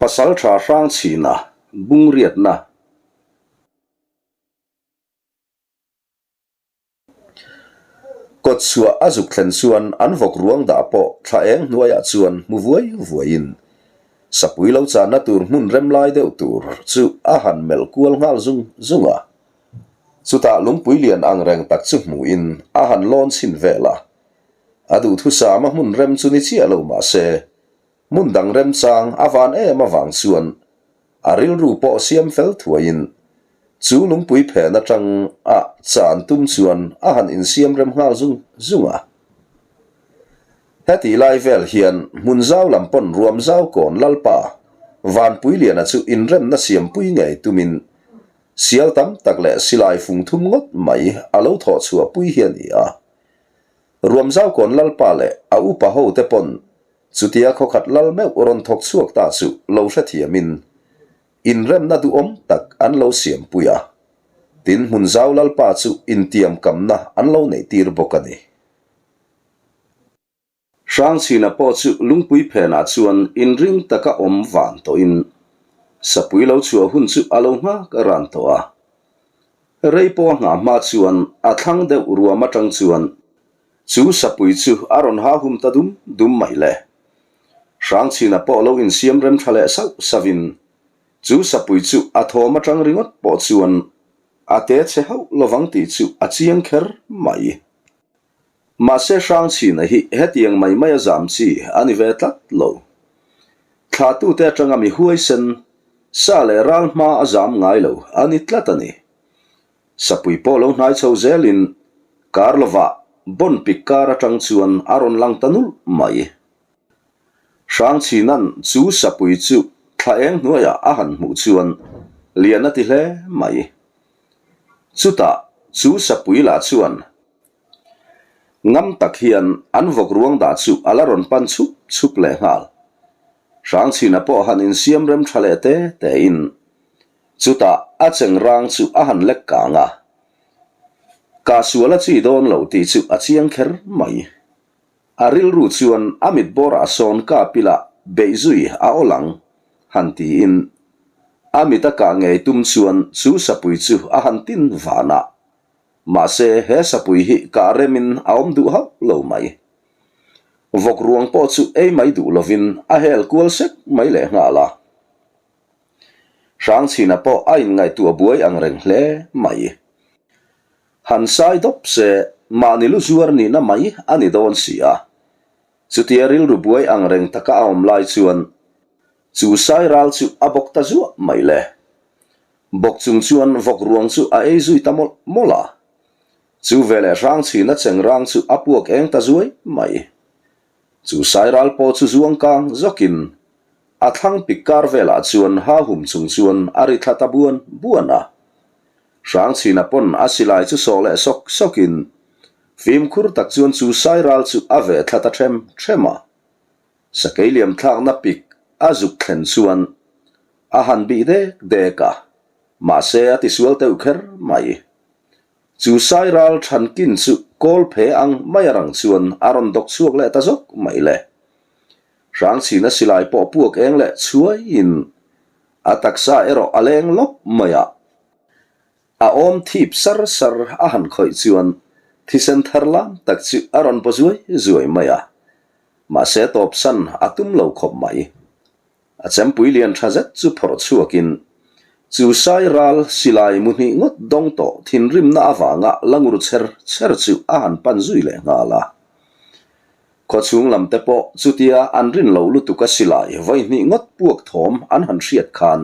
Pasalṭha Hrangchhina bungriatna. Kawtchhuah a zuk thlen chuan an vawk ruang dah pawh thla eng hnuaiah chuan hmu vuai vuaiin sapui lo channa tur hmun rem lai deuh tur chu a han melh kual nghal zung zung a. Chutah lungpui lian ang reng tak chu hmuhin a han lawn chhin vel a. A duhthusam a hmun rem chu ni chiah lo mah se Hmun dang remchang a van em avang chuan a rilru pawh siam fel thuaiin chu lungpui phen atang a chan tum chuan a han insiam rem nghal zung zung a. Hetih lai vel hian hmun zau lam pawn ruam zau kawn Lalpa Vanpuiliana chu inremna siampui ngei tumin sial tam tak leh silai fung thum ngawt mai a lo thawh chhuahpui hi a ni a. Ruam zau kawn Lalpa leh a upa hote pawn Chutia khawkhat lal meuh rawn thawk chhuak ta chu lo hrethiamin inremna duhawm tak an lo siampui a, tin hmun zau lalpa chu intiamkamna an lo neihtir bawk a ni. Hrangchhina pawh chu lungpui phenah chuan inring taka awm van tawhin sapui lo chhuah hun chu a lo nghak ran tawh a. Rei pawh a nghah hma chuan a thlang deuh ruam atang chuan Chu sapui chu a rawn ha hum ta dum dum mai le. Hrangchhina pawh lo insiam rem tha leh sauh sauhin chu sapui chu a thawm atang ringawt pawh chuan a te chhe hauh lovang tih chu a chiang kher mai. Mahse Hrangchhina hi hetiang mai mai a zam chi a ni ve tlat lo. Thlahtute atanga mi huaisen, sa leh ral hma a zam ngai lo a ni tlat a ni. Sapui pawh lo hnai chho zelin kar lovah bawn pik kar atang chuan a rawn lang ta nulh mai. Hrangchhinan chu sapui chu thla eng hnuaiah a han hmuh chuan lian a ti hle mai. Chutah chu sapui lah chuan ngam tak hian an vawk ruang dah chu a la rawn pan chhup chhup leh nghal. Hrangchhina pawh han insiam rem tha leh te tein Chutah a chengrang chu a han lek kang a, Ka sual a chi dawn lo tih chu a chiang kher mai. A rilru chuan a mit bawrah sawn ka pilah beih zui a awl ang, han tiin a mit a kah ngei tum chuan chu sapui chu a han tin van a. Mahse he sapui hi kah remin a awm duh hauh lo mai. Vawk ruang pawh chu ei mai duh lovin a hel kual sek mai lehnghal a. Hrangchhina pawh a inngaihtuah buai ang reng hle mai. Han sai dawp se, mahni lu zuar nihna mai a ni dawn si a. Chutia rilru buai ang reng taka a awm lai chuan chu sai ral chu a bawk ta zuah mai le. Bawk chung chuan vawk ruang chu a ei zui ta mawlh mawlh a. Chu veleh Hrangchhina chengrang chu a puak eng ta zuai mai. Chu sai ral pawh chu zuang kang zawkin a thlang pik kar velah chuan ha hum chung chuan a ri thla ta buan buan a. Hrangchhina pawn a silai chu sawh leh sawk sawkin fimkhur tak chuan chu sai ral chu a veh thla ta ṭhem ṭhem a. Sakei liam thlakna pik a zuk thlen chuan a han bih dek dek a, mahse a tisual teuh kher mai. Chu sai ral than kin chu kawl phe ang mai a rang chuan a rawn dawk chhuak leh ta zawk mai le. Hrangchhina silai pawh puak eng leh chhuaiin a taksa erawh a leng lawp mai a. A awm thip sar sar a han khawih chuan thisen thar lam tak chu a rawn paw zuai zuai mai a. Mahse tawpsan a tum lo khawp mai. A chempui lian tha zet chu phawrh chhuakin, chu sai ral silai mu hnih ngawt dawng tawh thinrimna avanga la ngur chher chher chu a han pan zui leh nghal a. Khawchhung lam te pawh chutia an rin lo lutuk a silai vawi hnih ngawt puak thawm an han hriat khan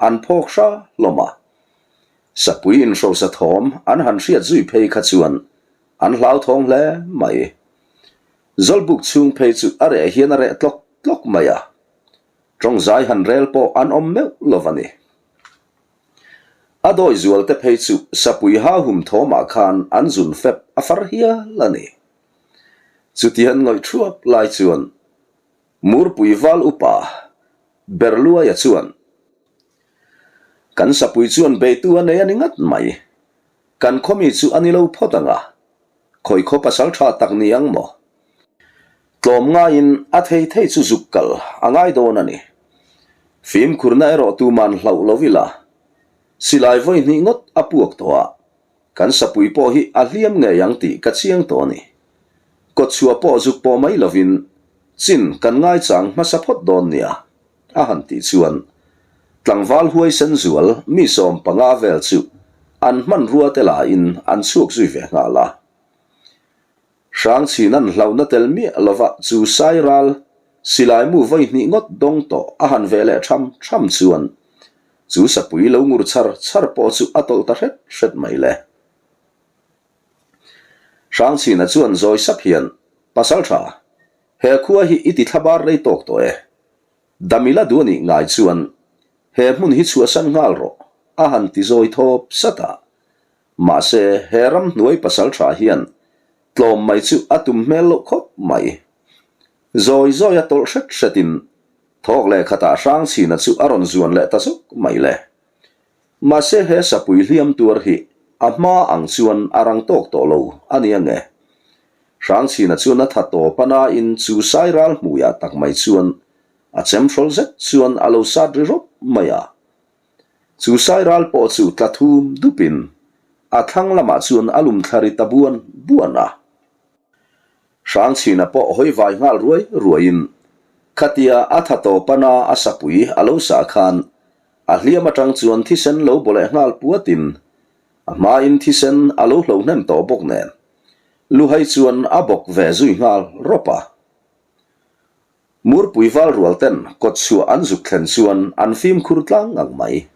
an phawk hra hlawm a. Sapui inhrosa thawm an han hriat zui phei kha chuan an hlauthawng hle mai. Zawlbuk chhung phei chu a reh hian a reh tlawk tlawk mai a, tawngzai han rel pawh an awm meuh lo a ni. A dawi zual te phei chu sapui ha hum thawmah khan an zun fep a far hial a ni. Chutian ngawih thuap lai chuan Murpui val upa Berluaia chuan, Kan sapui chuan beitu a nei a ni ngat mai, kan khawmi chu a ni lo phawt ang a, Khawi khaw pasal tha tak ni ang maw? Tlawm ngaiin a thei thei chu zuk kal a ngai dawn a ni. Fimkhurna erawh tuman hlauh lo ila, silai vawi hnih ngawt a puak tawh a, kan sapui pawh hi a hliam ngei ang tih ka chiang tawh a ni. Kawtchhuah pawh zuk pawh mai lovin chin kan ngaichang hmasa phawt dawn nia, a han tih chuan tlangval huaisen zual mi 15 vel chu an hmanrua te lain an chhuak zui ve nghal a. Hrangchhin an hlauhna tel miah lova chu Sairal silaimu vawi hnih ngawt dawng tawh a han ve leh tham tham chuan chu sapui lo ngur char char pawh chu a tawlh ta hret hret mai le. Hrangchhina chuan zawi sap hian, Pasaltha, he khua hi i ti thlabar rei tawk tawh e. Damila duh anih ngai chuan he hmun hi chhuahsan nghal rawh, a han ti zawi thawp sat a. Mahse, he ramhnuai pasaltha hian tlawm mai chu a tum hmel loh khawp mai. Zawi zawi a tawlh hret hretin thawk leh khatah Hrangchhina chu a rawn zuan leh ta zuk mai le. Mahse, he sapui hliam tuar hi a hma ang chuan a rang tawk tawh lo a ni ange. Hrangchhina chuan a tha tawp a nain chu sairal hmuiah tak mai chuan a chemhrawl zet chuan a lo sat ri rawp mai a. Chu sairal pawh chu tla thum dupin a thlang lamah chuan a lum thla ri ta buan buan a. Hrangchhina pawh hawi vai nghal ruai ruaiin khatia a tha tawp ana a sapui a lo sah khan a hliam atang chuan thisen lo baw leh nghal puatin a hmain thisen a lo hlo hnem tawh bawk nen luhai chuan a bawk ve zui nghal rawp a. Murpui val rual ten kawt chhuah an zuk thlen chuan an fimkhur tlang ngang mai.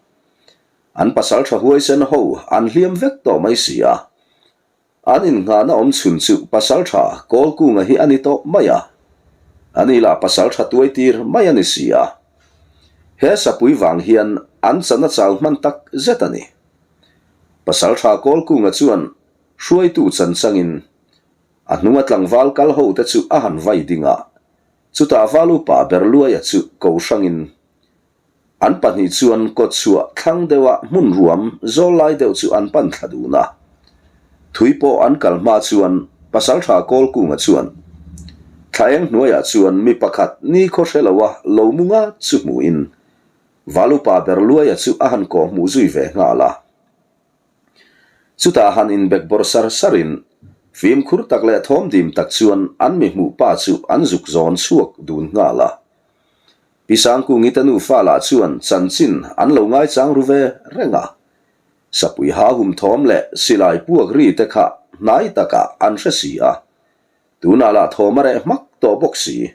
An pasal tha huaisen ho an hliam vek tawh mai si a. An innghahna awm chhun chu pasal tha Kawlkunga hi a ni tawh mai a. Ani lah pasal tha tuai tir mai a ni si a. He sapui vang hian an chan a chau hman tak zet a ni. Pasal tha Kawlkunga chuan hruaitu chan changin A hnunga tlangval kal ho te chu a han vai ding a, chutah val upa Berluaia chu ko hrangin an pahnih chuan kawtchhuah thlang deuha hmun ruam zawl lai deuh chu an pan thla dun a. Thui pawh an kal hma chuan Pasaltha Kawlkunga chuan thla eng hnuaiah chuan mi pakhat ni khaw hre loa lo mu ngat chu hmuhin val upa Berluaia chu a han kawhhmuh zui ve nghal a. Chutah han inbek bawrh sar sarin fimkhur tak leh thawm dim tak chuan an mi hmuh pa chu an zuk zawn chhuak dun nghal a. Pi Sangkungi te nufa lah chuan chanchin an lo ngaichang ru ve reng a. Sapui ha hum thawm leh silai puak ri te kha hnai takah an hre si a. Tunah lah thawm a reh hmak tawh bawk si.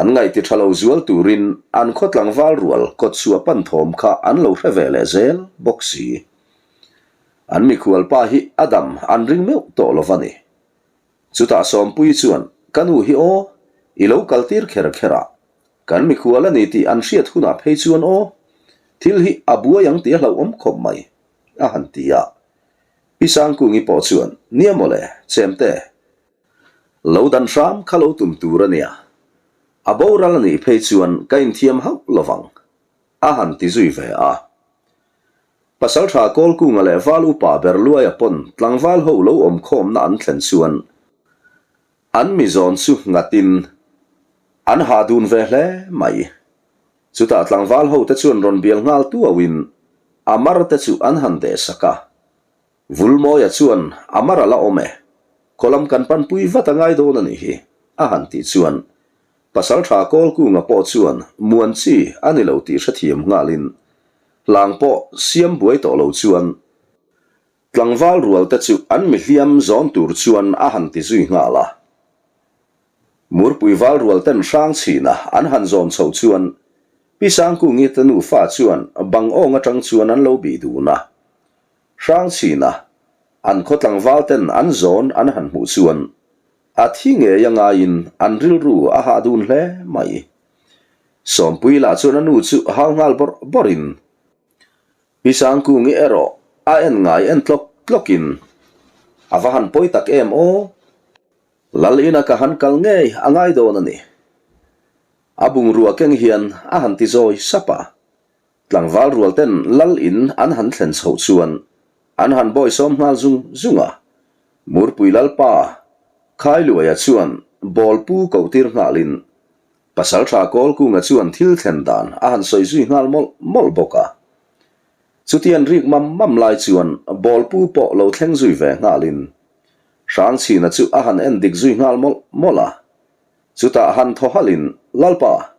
An ngaihti tha lo zual turin an khaw tlangval rual kawtchhuah pan thawm kha an lo hre ve leh zel bawk si. An mikhual pa hi a dam an ring meuh tawh lo va ni. Chutah Sawmpuii chuan, Ka nu hi aw, i lo kaltir kher kher a, kan mikhual a ni tih an hriat hunah phei chuan aw, thil hi a buai ang tih a hlauhawm khawp mai, a han ti a. Pi Sangkungi pawh chuan, Nia mawle, Chemte, Lo dan hram kha lo tum tur a nia. A boral a nih phei chuan ka inthiam hauh lovang, a han ti zui ve a. Pasaltha Kawlkunga leh Val upa Berluaia pawn tlangval ho lo awm khawmna an thlen chuan an mi zawn chu nghatin an hah dun ve hle mai. Chutah tlangval ho te chuan rawn bial nghal tuauin a mar te chu an han deh sak a. Vulmawia chuan a mar a la awm e, kawlam kan panpui vat a ngai dawn a nih hi, a han tih chuan Pasaltha Kawlkunga pawh chuan muan chi a ni lo tih hrethiam nghalin hlang pawh siam buai tawh lo chuan tlangval rual te chu an mihliam zawn tur chuan a han ti zui nghal a. Murpui val rual ten hrang chhina an han zawn chhoh chuan Pi Sangkungi te nufa chuan bang awng atang chuan an lo bih dun a. Hrangchhina, an khaw tlangval ten an zawn an han hmuh chuan a thi ngei a ngaiin an rilru a hah dun hle mai. Sawmpui lah chuan a nu chu hau nghal bawrh bawrhin, Pi Sangkungi erawh a en ngai en tlawk tlawkin, A va han pawi tak em aw! Lal ina ka han kal ngei a ngai dawn a ni. A bungrua keng hian a han ti zawi sap a. Tlangval rual ten lal in an han thlen chhoh chuan an han bawisawm nghal zung zung a. Murpui Lalpa Khailuaia chuan ball pu koh tir nghalin. Pasalṭha Kawlkunga chuan thil thlen dan a han sawi zui nghal mawlh mawlh bawk a. Chutian rik mam mam lai chuan Bawlpu pawh lo thleng zui ve nghalin Hrangchhina chu a han en dik zui nghal mawlh mawlh a. Chutah han thaw halhin, Lalpa,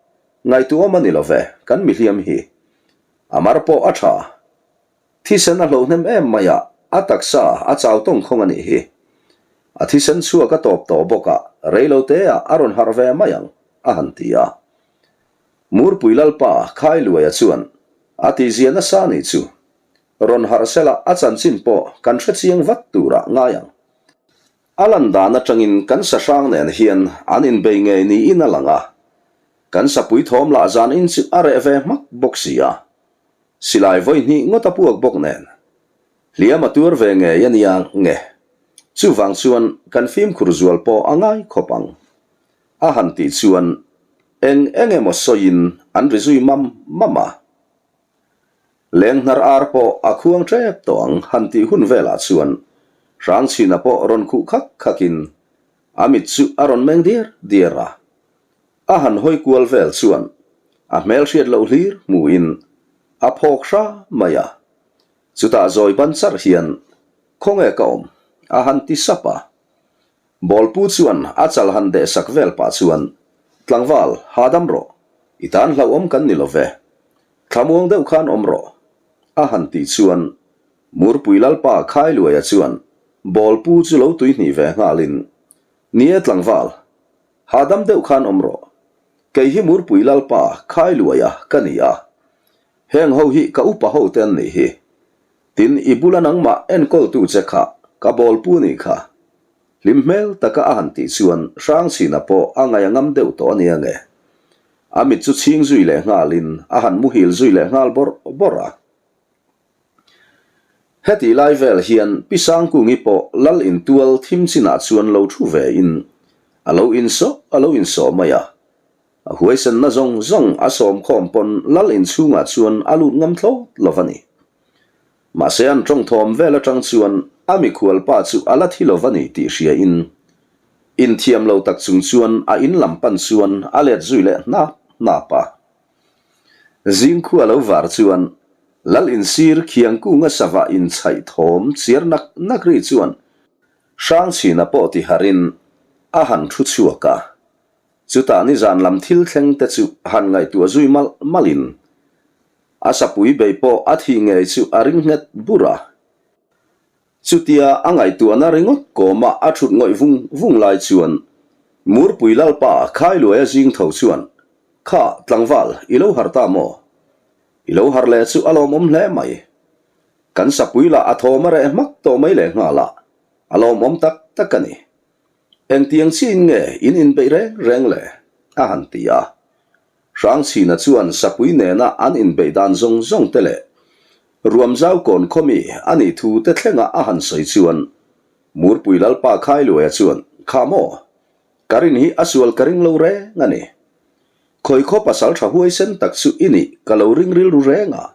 ngaihtuahawm a ni lo ve, kan mihliam hi. A mar pawh a ṭha. Thisen a hloh hnem em mai a, a taksa a chau tawng khawng a nih hi. A thisen chhuak a tawp tawh bawk a, rei lo te ah a rawn harh ve mai ang, a han ti a. Murpui Lalpa Khailuaia chuan a tihzia nasa nih chu. Rawn harh sela a chanchin pawh kan hrechiang vat turah ngai ang. A lan dan atangin kan sahrang nen hian an inbei ngei niin a lang a, kan sapui thawm lah zanin chu a reh ve hmak bawk si a. Silai vawi hnih ngawt a puak bawk nen hliam a tuar ve ngei a nia nge. Chuvang chuan kan fimkhur zual pawh a ngai khawp ang. A han tih chuan eng eng emaw sawiin an ri zui mam mam a. Lenghnar ar pawh a khuang tep tawh ang han tih hun velah chuan Hrangchhina pawh rawn khuh khak khakin a mit chu a rawn meng diar diar a. A han hawi kual vel chuan a hmel hriat loh hlir hmuhin a phawk hra mai a. Chutah zawi ban charh hian, Khawnge ka awm? a han ti sap a. Bawlpu chuan a chal han deh sak vel pah chuan, Tlangval, hahdam rawh. I tan hlauhawm kan ni lo ve. Thlamuang deuh khan awm rawh. A han tih chuan Murpui Lalpa Khailuaia chuan Bawlpu chu lo tuihnih ve nghalin, Ni e tlangval, Hahdam deuh khan awm rawh. Kei hi Murpui Lalpa Khailuaia ka ni a. Heng ho hi ka upa ho te an nih hi. Tin, i bula nangmah enkawltu che kha ka bawlpu nih kha. Hlim hmel taka a han tih chuan Hrangchhina pawh a ngaih a ngam deuh tawh a nia nge. A mit chu chhing zui leh nghalin a han muhil zui leh nghal bawrh bawrh a. Hetih lai vel hian Pi Sangkungi pawh Lal intual thim chinah chuan lo thu ve in a lo insawh a lo insawh mai a. A huaisenna zawng zawng a sawmkhawm pawn Lal inchhungah chuan a lut ngam thlawt lo va ni. Mahse an tawngthawm vel atang chuan a mikhual pa chu a la thi lo va ni tih hria in inthiam lo tak chung chuan a in lam pan chuan a let zui leh hnap hnap a. Zingkhua lo var chuan Lal insir khiangkunga sava inchhaih thawm chiar nak nak ri chuan Hrangchhina pawh ti harin a han thu chhuak a. Chutah nizan lam thil thleng te chu han ngaihtuah zui malh malhin a sapui bei pawh a thih ngei chu a ring nghet bur a. Chutia a ngaihtuahna ringawt kawma a thut ngawih vung vung lai chuan Murpui Lalpa Khailuaia zing tho chuan, Kha, tlangval, i lo harh ta maw? I lo harh leh chu a lawmawm hle mai. Kan sapui lah a thawm a reh hmak tawh mai leh nghal a, a lawmawm tak tak a ni. Engtiang chiin nge in inbeih reng reng le? a han ti a. Hrangchhina chuan sapui nena an inbeih dan zawng zawng te leh Ruamzau kawn khawmi a nih thu te thlenga a han sawi chuan Murpui Lalpa Khailuaia chuan, Kha maw? Ka rin hi a sual ka ring lo reng a ni. Khawi khaw pasal tha huaisen tak chu i nih ka lo ring rilru reng a.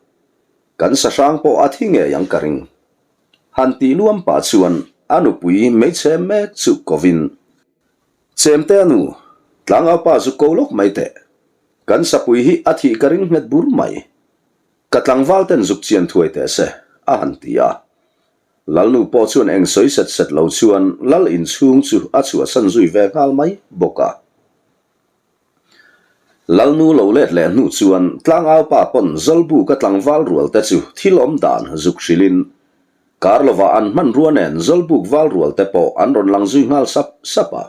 Kan sahrang pawh a thi ngei ang ka ring. Han tih luam pah chuan a nupui hmeichhe mek chu kovin, Chemte a nu, tlangaupa zu ko lawk mai teh. Kan sapui hi a thih ka ring nghet bur mai. Ka tlangval ten zuk chian thuai teh se, a han ti a. Lalnu pawh chuan eng sawi set set lo chuan lal inchhung chu a chhuahsan zui ve nghal mai bawk a. Lalnu lo let leh hnu chuan tlangaupa pawn Zawlbuka tlangval rual te chu thil awm dan zuk hrilhin kar lovah an hmanrua nen Zawlbuk val rual te pawh an rawn lang zui nghal sap sap a.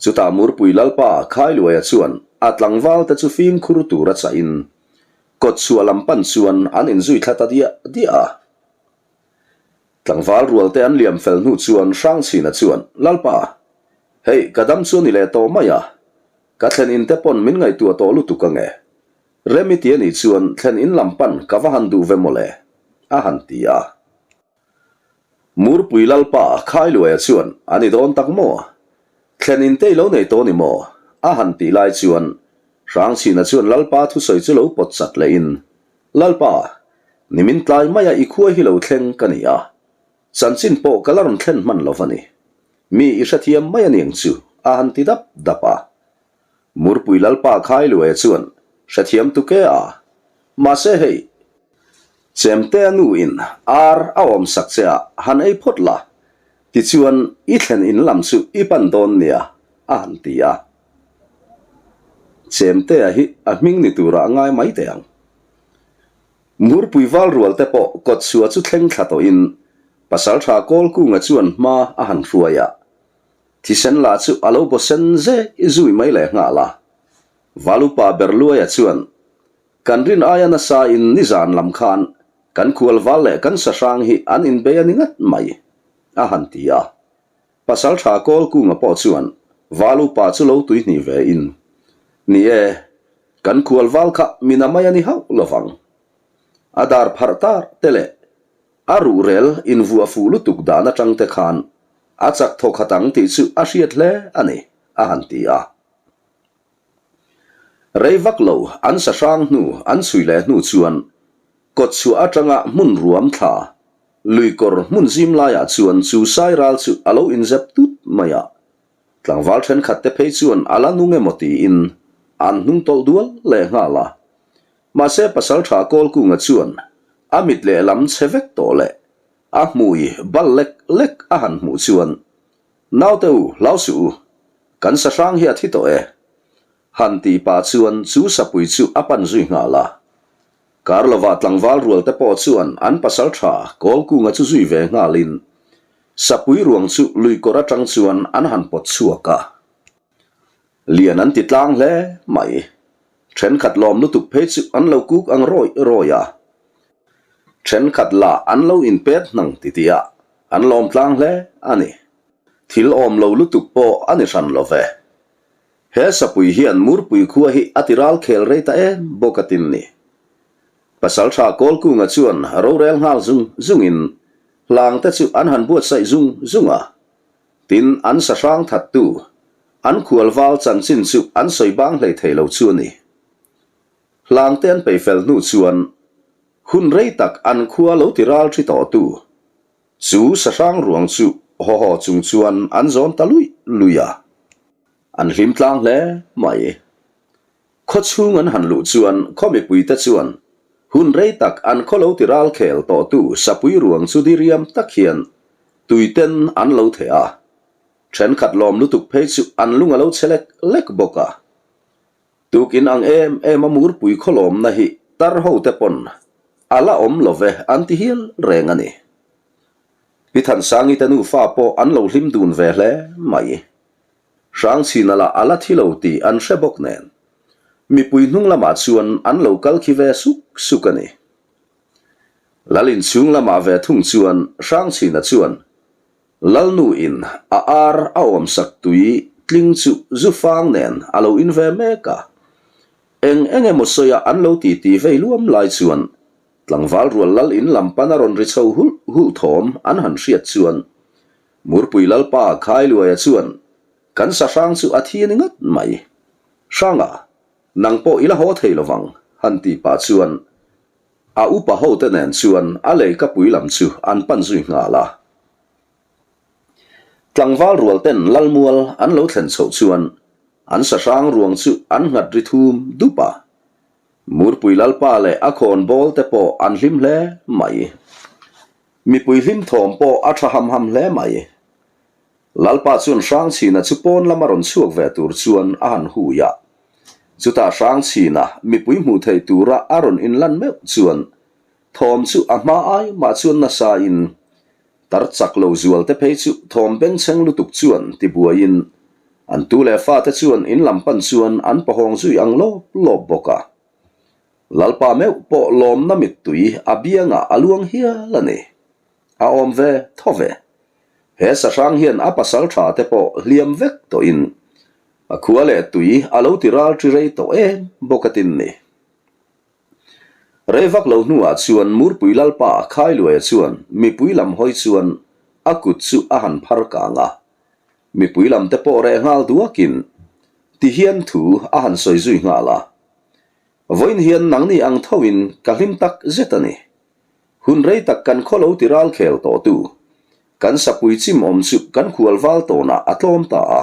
Chutah Murpui Lalpa Khailuaia chuan a tlangval te chu fimkhur tura chahin kawtchhuah lam pan chuan an inzui thla ta diah diah a. Tlangval rual te an liam fel hnu chuan Hrangchhina chuan, Lalpa, hei ka dam chu a ni leh tawh mai a, ka thlen in te pawn min ngaihtuah tawh lutuk ange. Rem i ti a nih chuan thlen in lam pan ka va han duh ve mawle, a han ti a. Murpui Lalpa Khailuaia chuan, A ni dawn tak maw? Thlen in te i lo nei tawh ni maw? a han tih lai chuan Hrangchhina chuan Lalpa thusawi chu lo pawt chat lehin, Lalpa, nimin tlai maia i khua hi lo thleng ka ni a, chanchin pawh ka la rawn thlen hman lo va ni. Mi i hrethiam mai a niang chu, a han ti dap dap a. Murpui Lalpa Khailuaia chuan hrethiam tu ke a, mahse hei, Chemtea nu in ar a awm sak che a, han ei phawt la, tichuan i thlen in lam chu i pan dawn nia, a han ti a. Chemtea hi a hming ni turah a ngai mai teh ang. Murpui val rual te pawh kawtchhuah chu thleng thla tawhin Pasaltha Kawlkunga chuan hma a han hruai a. Thisen lah chu a lo baw sen zeh zui mai leh nghal a. Valupa Berluaia chuan, Kan rin aia nasa in nizan lam khan kan khual val leh kan sahrang hi an inbei a ni ngat mai, a han ti a. Pasaltha Kawlkunga pawh chuan Valupa chu lo tuihnih ve in, Ni e, kan khual val kha mina mai a ni hauh lovang. A dar pharh tar te leh A ruhrel invuah fuh lutuk dan atang te khan a chak thaw khat ang tih chu a hriat hle a ni, a han ti a. Rei vak lo an sa hrang hnu an chhui leh hnu chuan kawtchhuah atanga hmun ruam thla luikawr hmun zim laiah chuan chu sai ral chu a lo inzep tut mai a. Tlangval thenkhat te phei chuan a la nung emaw tiin an hnung tawlh dual leh nghal a. Mahse Pasaltha Kawlkunga chuan a mit lehlam chhe vek tawh leh a hmui bal lek lek a han hmuh chuan, Naute u, hlau suh u, kan sahrang hi a thi tawh e. Han tih pah chuan chu sapui chu a pan zui nghal a. Karlova tlangval rual te pawh chuan an pasaltha Kawlkunga chu zui ve nghalin sapui ruang chu luikawr atang chuan an han pawt chhuak a. Lian an ti tlang hle mai. Thenkhat lawm lutuk phei chu an lo kuk ang rawih rawih a. Thenkhat lah an lo inpet hnang titih a, an lawm tlang hle a ni. Thil awm lo lutuk pawh a ni hran lo ve. He sapui hian Murpui khua hi a ti ral khel rei ta em bawk a tin ni. Pasaltha Kawlkunga chuan rorel nghal zung zungin hlangte chu an han buatsaih zung zung a. Tin, an sahrang thattu, an khualval chanchin chu an sawi bang hlei thei lo chu a ni. Hlangte an peih fel hnu chuan hun rei tak an khua lo ti ral thi tawhtu chu sahrang ruang chu haw haw chung chuan an zawn ta luih luih a. An hlim tlang hle mai. Khaw chhung an han luh chuan khaw mipuite chuan hun rei tak an khaw lo ti ral khel tawhtu sapui ruang chu diriam tak hian tuiten an lo theh a. Thenkhat lawm lutuk phei chu an lung a lo che lek lek bawk a. Tukin ang em em a murpui khaw lawmna hi tar ho te pawn a la awm lo ve an ti hial reng a ni. Pi Thansangi te nufa pawh an lo hlim dun ve hle mai. Hrangchhina lah a la thi lo tih an hre bawk nen, mipui hnung lamah chuan an lo kal khi ve suk suk a ni. Lal inchhung lamah ve thung chuan Hrangchhina chuan Lalnu in a ar a awmsak tui tling chu zu fang nen a lo in ve mek a. Eng eng emaw sawi a an lo titi vei luam lai chuan tlangval rual lal in lam pan a rawn ri chho hulh hulh thawm an han hriat chuan Murpui Lalpa Khailuaia chuan, Kan sahrang chu a thi a ni ngat mai. Hranga, nang pawh i la haw thei lovang, han ti pah chuan a upa hote nen chuan a lei ka pui lam chu an pan zui nghal a. Tlangval rual ten Lalmual an lo thlen chhoh chuan an sahrang ruang chu an nghat ri thum dup a. Murpui Lalpa leh a khawnbawl te pawh an hlim hle mai. Mipui hlim thawm pawh a tha ham ham hle mai. Lalpa chuan Hrangchhina chu pawn lama rawn chhuak ve tur chuan a han hui a. Chutah Hrangchhina mipui hmuh theih tura a rawn inlan meuh chuan thawm chu a hma ai mah chuan nasa in tar chak lo zual te phei chu thawm bengchheng lutuk chuan tibuaiin an tu leh fate chuan in lam pan chuan an pahawng zui ang lawp lawp bawk a. Lalpa meuh pawh lawmna mittui a biangah a luang hial a ni. A awm ve tho ve. He sahrang hian a pasal tha te pawh hliam vek tawhin a khua leh tui a lo ti ral ṭi rei tawh em bawk a tin ni. Rei vak lo hnuah chuan Murpui Lalpa Khailuaia chuan mipui lam hawi chuan a kut chu a han phar kang a. Mipui lam te pawh reh nghal duakin ti hian thu a han sawi zui nghal a. Vawiin hian nangni ang thoin ka hlim tak zet a ni. Hun rei tak kan khaw lo ti ral khel tawhtu, kan sapui chim awm chu kan khual val tawnah a tlawm ta a.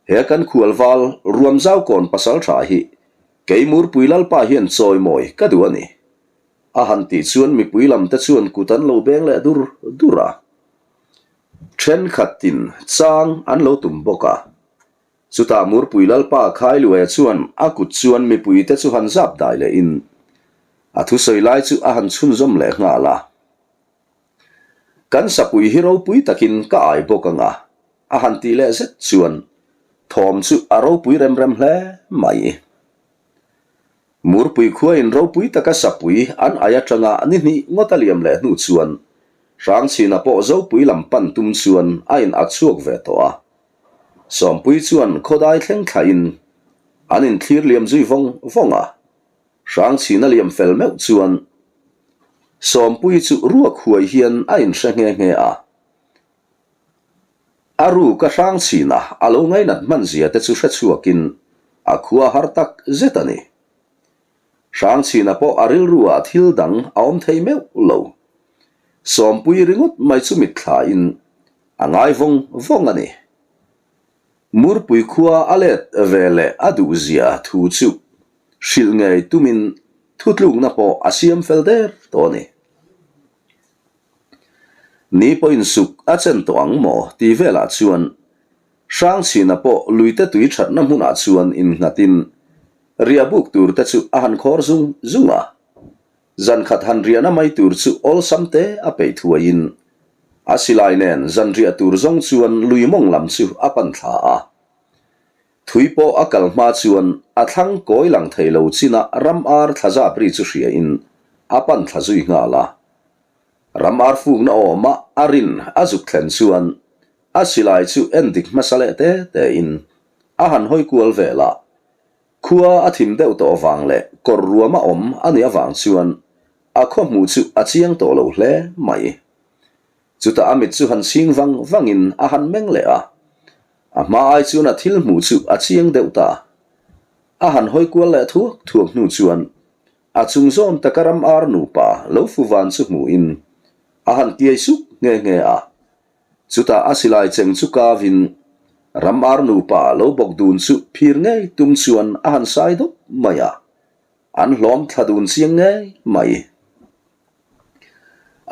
He kan khualval Ruamzaukawn pasaltha hi kei Murpui Lalpa hian chawimawi ka duh a ni. A han tih chuan mipui lamte chuan kut an lo beng leh dur dur a. Thenkhatin chang an lo tum bawk a. Chutah Murpui Lalpa Khailuaia chuan a kut chuan mipuite chu han zap dai lehin a thusawi lai chu a han chhunzawm leh nghal a. Kan sapui hi ropui takin ka ai bawk ang a, a han tih leh zet chuan thawm chu a ropui rem rem hle mai. Murpui khuain ropui taka sapui an ai atanga ni hnih ngawt a liam leh hnu chuan Hrangchhina pawh Zopui lam pan tum chuan a in ak chhuak ve tawh a. Sawmpui chuan khawdai thleng thlahin an inthlir liam zui vawng vawng a. Hrangchhina liam fel meuh chuan Sawmpuii chu ruak huai hian a inhre nghe nghe a. A ruka Hrangchhina a lo ngainat hman zia te chu hre chhuakin a khua har tak zet a ni. Hrangchhina pawh a rilruah thil dang a awm thei meuh lo. Sawmpuii ringawt mai chu mitthlain a ngai vawng vawng a ni. Murpui khua a let ve leh a duhzia thu chu hrilh ngei tumin thutlukna pawh a siam fel der tawh a ni. Ni pawhin suk a chen tawh ang maw tih velah chuan Hrangchhina pawh luite tui thatna hmunah chuan innghatin riah buk tur te chu a han khawr zung zung a. Zankhat han riahna mai tur chu awlsam te a peih thuaiin a silai nen zanriah tur zawng chuan lui mawng lam chu a pan thla a. Thui pawh a kal hma chuan a thlang kawi lang thei lo chinah ram ar thla zap ri chu hriain a pan thla zui nghal a. Ram ar fukna awma a rin a zuk thlen chuan a silai chu en dik hmasa leh te tein a han hawi kual vel a. Khua a thim deuh tawh avang leh kawr ruama awm a nih avang chuan a khaw hmuh chu a chiang tawh lo hle mai. Chutah a mit chu han chhing vang vangin a han meng leh a. A hma ai chuan a thil hmuh chu a chiang deuh ta. A han hawi kual leh thuak thuak hnu chuan a chung zawn taka ram ar nupa lo fu van chu hmuhin a han kiai suk nghe nghe a. Chutah a silai cheng chu kavin ram ar nupa lo bawk dun chu phir ngei tum chuan a han sai dawp mai a. An hlawm thla dun chiang ngei mai.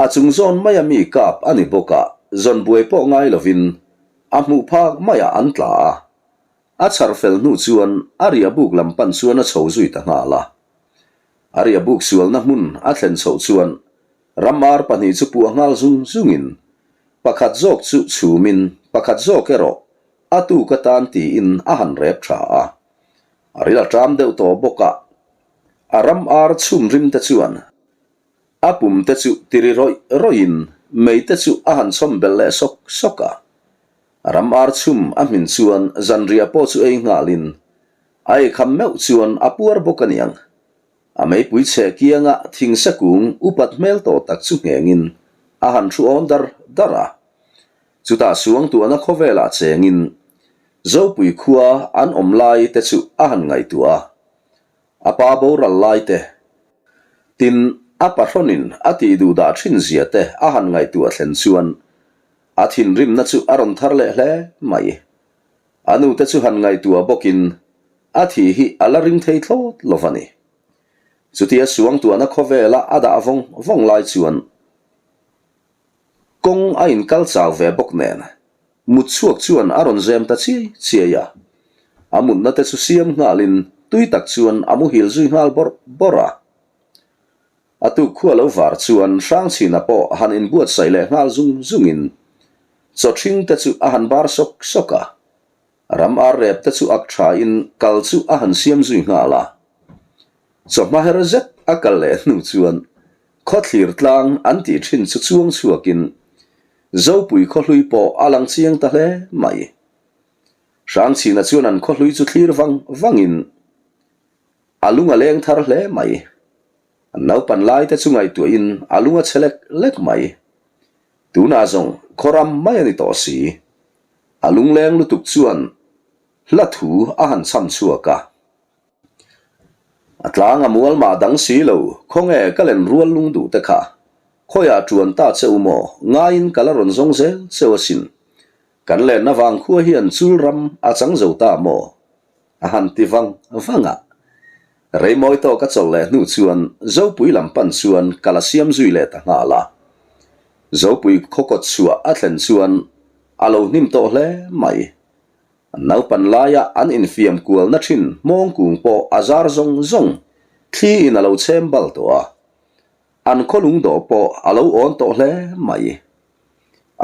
A chung zawn maia mi kap a ni bawk a, zawn buai pawh ngai lovin a hmuh phak maiah an tla a. A chhar fel hnu chuan a riah buk lam pan chuan a chho zui ta nghal a. A riah buk sualna hmun a thlen chhoh chuan ramar pahnih chu puah nghal zung zungin pakhat zawk chu chhumin pakhat zawk erawh a tuk atan tiin a han rep tha a. A ril a ṭam deuh tawh bawk a, a ram ar chhum rim te chuan a pum te chu tiri rawih rawih in mei te chu a han chhawm belh leh sawk sawk a. A ram ar chhum a hmin chuan zanriah pawh chu ei nghal in a ei kham meuh chuan a puar bawk a niang. A meipui chhe kianga thingse kung upat hmel tawh tak chu ngheng in a han thu awn dar dar a. Chutah suangtuahna khawvelah chengin Zopui khua an awm lai te chu a han ngaihtuah a, a pa boral lai te, tin a pahrawnin a tih duh dah thin zia te a han ngaihtuah thlen chuan a thinrimna chu a rawn thar leh hle mai. A nu te chu han ngaihtuah bawkin a thih hi a la ring thei thlawt lo va ni. Chutia suangtuahna khawvela a dah vawng vawng lai chuan Kawng a inkal chau ve bawk nen, mut chhuak chuan a rawn zem ta chiai chiai a. A mutna te chu siam nghalin tui tak chuan a muhil zui nghal bawrh bawrh a. A tuk khua lo var chuan Hrangchhina pawh han inbuatsaih leh nghal zung zungin chawthring te chu a han bar sawk sawk a. Ram ar rep te chu ak tha in kal chu a han siam zui nghal a. Chawhma her zet a kal leh hnu chuan khawthlir tlang an tih thin chu chuang chhuak in Zopui khawhlui pawh a lang chiang ta hle mai. Hrangchhina chuan an khawhlui chu thlir vang vang in a lung a leng thar hle mai. An naupan lai te chu ngaihtuah in a lung a chhe lek lek mai. Tunah zawng khawram mai a ni tawh si. A lungleng lutuk chuan hla thu a han chham chhuak a. A tlang a mual mah dang si lo, khawnge ka len rual lung duh te kha. Khawiah ṭuan ta che u maw, ngaiin ka la rawn zawng zel cheu asin. Kan lenna vangkhua hian chul ram a chang zo ta maw? A han ti vang vang a. Rei mawi tawk a chawlh leh hnu chuan Zopui lam pan chuan kal a siam zui leh ta nghal a. Zopui khaw kawt chhuah a thlen chuan a lo hnim tawh hle mai. Naupan laia an infiam kualna thin hmawng kung pawh a zar zawng zawng thli in a lo chhem bal tawh a. An khaw lungdawh pawh a lo awn tawh hle mai.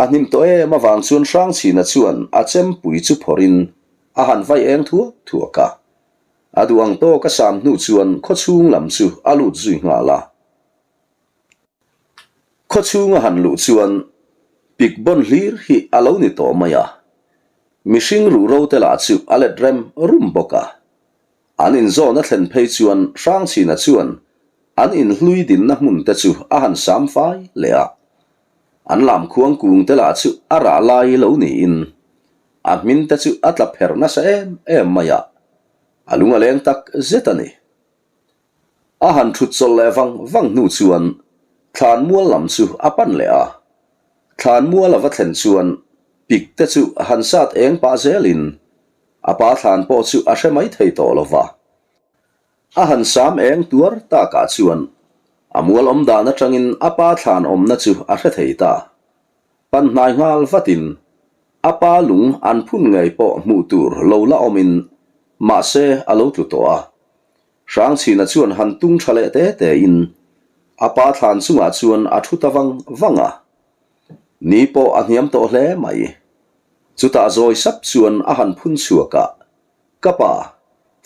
A hnim tawh em avang chuan Hrangchhina chuan a chempui chu phawrhin a han vai eng thuak thuak a. A duh ang tawk a sam hnu chuan khawchhung lam chu a lut zui nghal a. Khawchhung a han luh chuan pik bawn hlir hi a lo ni tawh mai a. Mihring ruhro te lah chu a let rem rum bawk a. An inzawn a thlen phei chuan Hrangchhina chuan an inhlui dinna hmun te chu a han sam fai leh a. An lam khuang kung te lah chu a rah lai lo niin a hmin te chu a tla pherh nasa em em mai a, a lung a leng tak zet a ni. A han thut chawlh leh vang vang hnu chuan Thlanmual lam chu a pan leh a. Thlanmual a va thlen chuan pik te chu han sat eng pah zelin a pa thlan pawh chu a hre mai thei tawh lo va. A han sam eng tuar takah chuan a mual awm dan atangin a pa thlan awmna chu a hre thei ta. Pan hnai nghal vatin a pa lung an phun ngei pawh hmuh tur lo la awmin mahse a lo tlu tawh a. Hrangchhina chuan han tung tha leh te te in a pa thlan chungah chuan a thu ta vang vang a. Ni pawh a hniam tawh hle mai. Chutah zawi sap chuan a han phun chhuak a, Ka pa,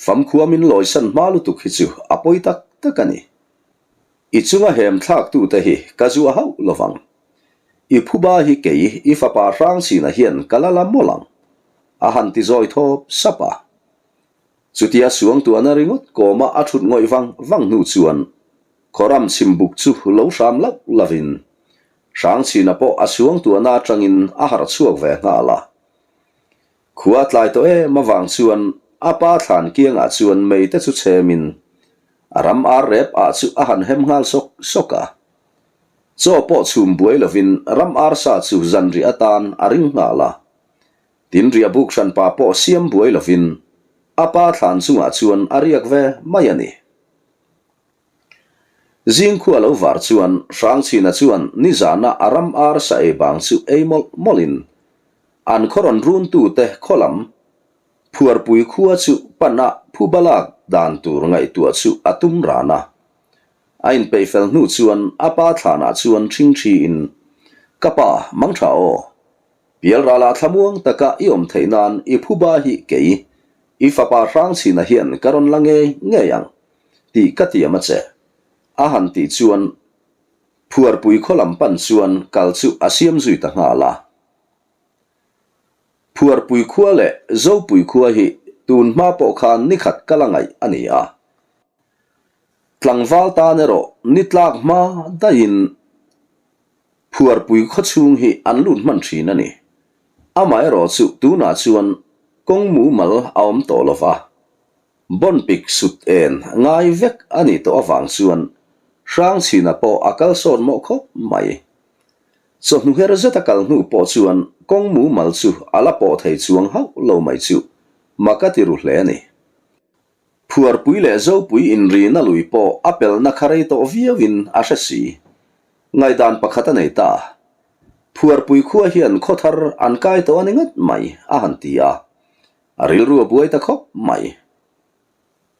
famkhua min lawisan hma lutuk hi chu a pawi tak tak a ni. I chunga hem thlaktute hi ka zuah hauh lovang. I phuba hi kei i fapa Hrangchhina hian ka la la mawlh ang, a han ti zawi thawp sap a. Chutia suangtuahna ringawt kawma a thut ngawih vang vang hnu chuan khawram chhimbuk chu lo hram lauh lovin Hrangchhina pawh a suangtuahna atangin a harh chhuak ve nghal a. Khua tlai tawh em avang chuan a pa thlan kiangah chuan mei te chu chhemin a ram ar rep ah chu a han hem nghal sawk sawk a. Chaw pawh chhum buai lovin ram ar sa chu zanriah atan a ring nghal a. Tin riah buk hranpa pawh siam buai lovin a pa thlan chungah chuan a riak ve mai a ni. Zingkhua lo var chuan Hrangchhina chuan nizana a ram ar sa ei bang chu ei mawlh mawlhin an khaw rawn runtute khaw lam phuarpui khua chu pan a phuba lak dan tur ngaihtuah chu a tum ran a. A inpeih fel hnu chuan a pa thlanah chuan ṭhingṭhiin, Ka pa, mangṭha aw. Pialralah thlamuang taka i awm theih nan i phuba hi kei, i fapa Hrangchhina hian ka rawn la ngei ngei ang. Tih ka tiam a che. A han tih chuan Phuarpui khaw lam pan chuan kal chu a siam zui ta nghal a. Phuarpui khua leh Zopui khua hi tun hma pawh khan ni khat kal a ngaih a ni a. Tlangval tan erawh ni tlak hma daihin Phuarpui khaw chhung hi an lut hman thin a ni. Amaherawhchu tunah chuan kawng mumal a awm tawh lo va. Bawnpik sut en ngai vek a nih tawh avang chuan Hrangchhina pawh a kal sawn mawh khawp mai. Chawhnu her zet a kal hnu pawh chuan kawng mumal chu a la pawh thei chuang hauh lo mai chu mak a ti ru hle a ni. Phuarpui leh Zopui inrina lui pawh a pelna kha rei tawh viauin a hre si. Ngaihdan pakhat a nei ta. Phuarpui khua hian khawthar an kai tawh a ni ngat mai a han ti a. A rilru a buai ta khawp mai.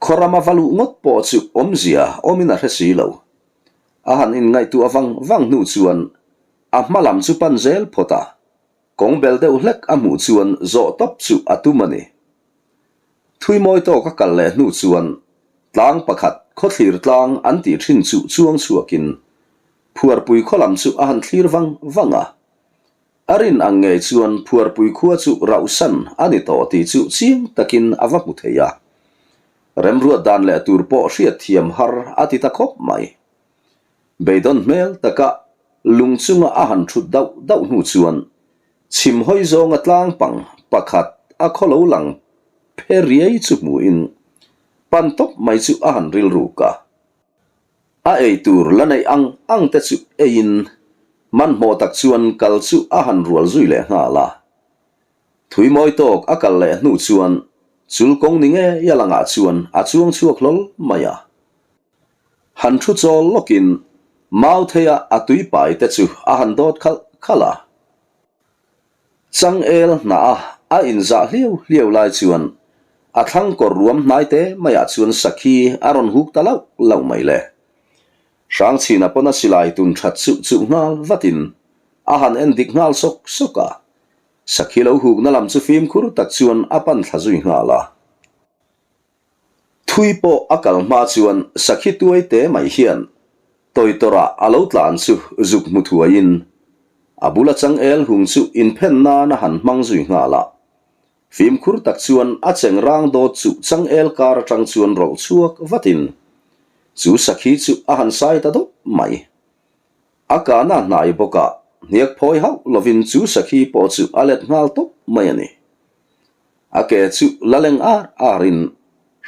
Khawrama va luh ngawt pawh chu awmzia awmin a hre si lo. A han inngaihtuah vang vang hnu chuan a hma lam chu pan zel phawt a, kawng bel deuh hlek a hmuh chuan zawh tawp chu a tum a ni. Thui mawi tawk a kal leh hnu chuan tlang pakhat khawthlir tlang an tih thin chu chuang chhuakin Phuarpui khaw lam chu a han thlir vang vang a. A rin ang ngei chuan Phuarpui khua chu rauhsan a ni tawh tih chu chiang takin a va hmu thei a. Remruat dan leh tur pawh hriatthiam har a ti ta khawp mai. Beidawn hmel taka lung chunga a han thut dauh dauh hnu chuan chhim hawi zawnga tlang pang pakhat a khaw lo lang phe riai chu hmuhin pan tawp mai chu a han rilruk a. A ei tur la neih ang ang te chu eiin hmanhmawh tak chuan kal chu a han rual zui leh nghal a. Thui mawi tawk a kal leh hnu chuan chul kawng ni ngei a langah chuan a chuang chhuak hlawl mai a. Han thu chawl lawkin mau theia a tui pai te chu a han dawt khalh khalh a. Changel hnah a a inzah hliau hliau lai chuan a thlang kawr ruam hnai te maiah chuan sakhi a rawn huk ta lauh lauh mai le. Hrangchhina pawn a silai tun that chuh chuh nghal vatin a han en dik nghal sawk sawk a. Sakhi lo hukna lam chu fimkhur tak chuan a pan thla zui nghal a. Thui pawh a kal hma chuan sakhi tuai te mai hian tawitawrh ah a lo tlan chu zuk hmu thuaiin a bula changel hung chu inphen nan a han hmang zui nghal a. Fimkhur tak chuan a cheng rang dawt chu changel kar atang chuan rawlh chhuak vatin chu sakhi chu a han sai ta dawp mai. A kahna hnai bawkah hniak phawi hauh lovin chu sakhi pawh chu a let nghal tawp mai a ni. A ke chu la leng ar arin